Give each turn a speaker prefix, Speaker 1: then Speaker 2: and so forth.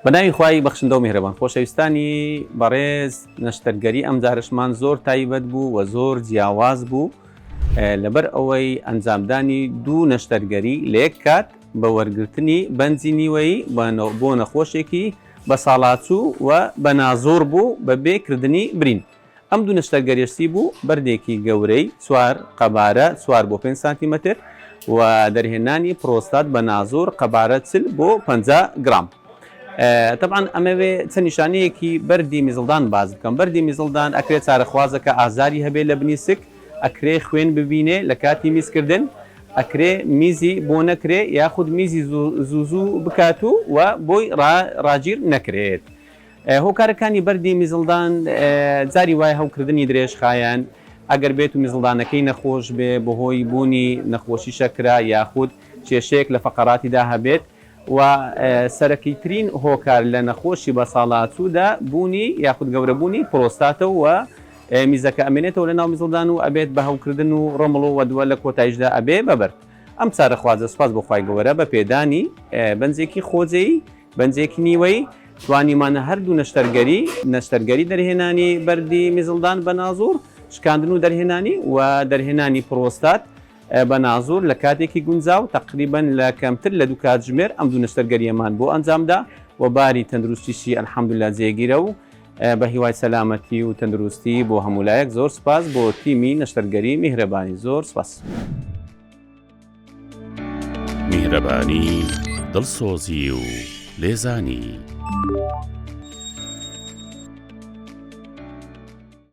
Speaker 1: بە ناوی خوای بەخشندە و میهرەبان خۆشەویستانی بەڕێز نەشتەرگەری ئەمجارەشمان زۆر تایبەت بوو و زۆر جیاواز بوو لەبەر ئەوەی ئەنجامدانی دوو نەشتەرگەری لە یەک کات بە وەرگرتنی بەنجی نیوەیی بۆ نەخۆشێکی بەساڵاچوو و بە نازۆر بوو بە بێ کردنی برین. ئەم دوو نەشتەرگەریەش چی بوو؟ بەردێکی گەورەی چوار قەبارە چوار بۆ پێنج سانتیمەتر و دەرهێنانی پرۆستات بە نازۆر قەبارە 40 بۆ 50 گرام. تەبعەن ئەمەوێ چەند نیشانەیەکی بەردی میزڵدان باس بکەم. بەردی میزڵدان ئەکرێ چارەخوازەکە ئازاری هەبێ لە بنی سک، ئەکرێ خوێن ببینێ لە کاتی میزکردن، ئەکرێ میزی بۆ نەکرێ یاخود میزی زوو زوو بکات و و بۆی ڕاگیر نەکرێت. هۆکارەکانی بەردی میزڵدان جاری وایە هەوکردنی درێژخایەن، ئەگەر بێت و میزڵدانەکەی نەخۆش بێ بەهۆی بوونی نەخۆشی شەکرە یاخود کێشەیەک لە فەقەراتیدا هەبێت و سەرەکیترین هۆکار لە نەخۆشی بەساڵاچوودا بوونی یاخود گەورەبوونی پرۆستاتە و میزەکە ئەمێنێتەوە لەناو میزڵدان و ئەبێت بە هەوکردن و ڕمڵ و دووە لە کۆتایشدا ئەبێ بە بەرد. ئەم چارەخوازە سوپاس بۆ خوای گەوەرە بە پێدانی بەنجێکی خۆجێی بەنجێکی نیوەی توانیمانە هەردوو نەشتەرگەری، نەشتەرگەری دەرهێنانی بەردی میزڵدان بە نازوڕ، شکاندن و دەرهێنانی، و دەرهێنانی پرۆستات بە نازوڕ لە کاتێکی گونجاو تەقریبەن لە کەمتر لە دوو کاتژمێر ئەم دوو نەشتەرگەرییەمان بۆ ئەنجامدا و باری تەندروستیشی الحمدللە جێگیرە و بە هیوای سەلامەتی و تەندروستی بۆ هەموو لایەک زۆر سوپاس بۆ تیمی نەشتەرگەری میهرەبانی زۆر سوپاس.
Speaker 2: میهرەبانی، دڵسۆزی و لێزانی.